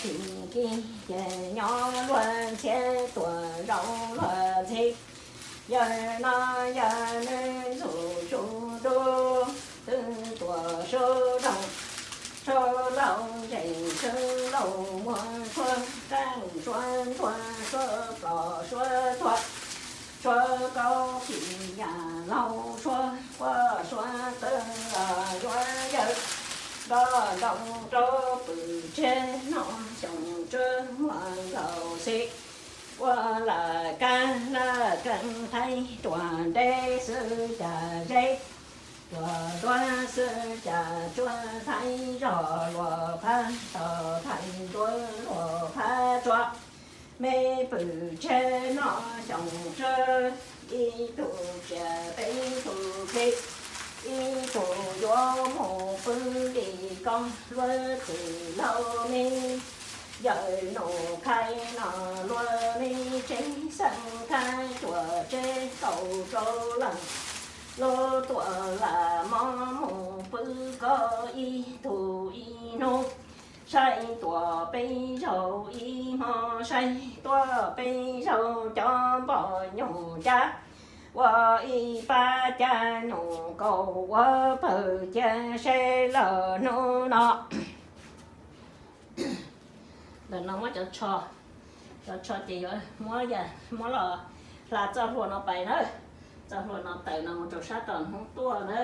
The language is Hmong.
tsis kib ces nyob luag ntxhiab tuaj zaum luag ntxhi. Yawg no yog nws ntxhua tsuj dub, twb tuaj sub doog sub laug zeem sub laug muag suab, qeej suab ntuag suab plom suab tuag, suab kaub kis yam laug suab quaj suab qw los yuav yawg. Nroj ntoo rau pwm tsev no xyoo tshuab muaj nkaus xim, ua lam kab laj keeb thaib ruam ntev xwb cas zeb, ruam ntuag xwb cas tsuab thaib zog luag phab tog thaib ntuag luag phab tsua. Me pwm tsev no xyoo tshuab ib tug tsiaj peb tug plig, ib tug yuav mus pw li koj luag txwm laug me. Yawg Nus Khai no luag me tsev xeeb thab cuam tsev kaum rau leej, luag tuaj lam mob mus pw koj ib tug ib hnub. Saib tuaj peb zaug ib hmo, saib tuaj peb zaug cov npoj nyuj cab, ua ib pab cab nyuj kaus ua pawg cia seb lawm hnub no. Ntawm no muab cov tsho, cov tsho ces yuav muab, muab los hla txoj hlua no pais na. Txoj hlua no tawm no mus rau sab tom hnub tuaj na.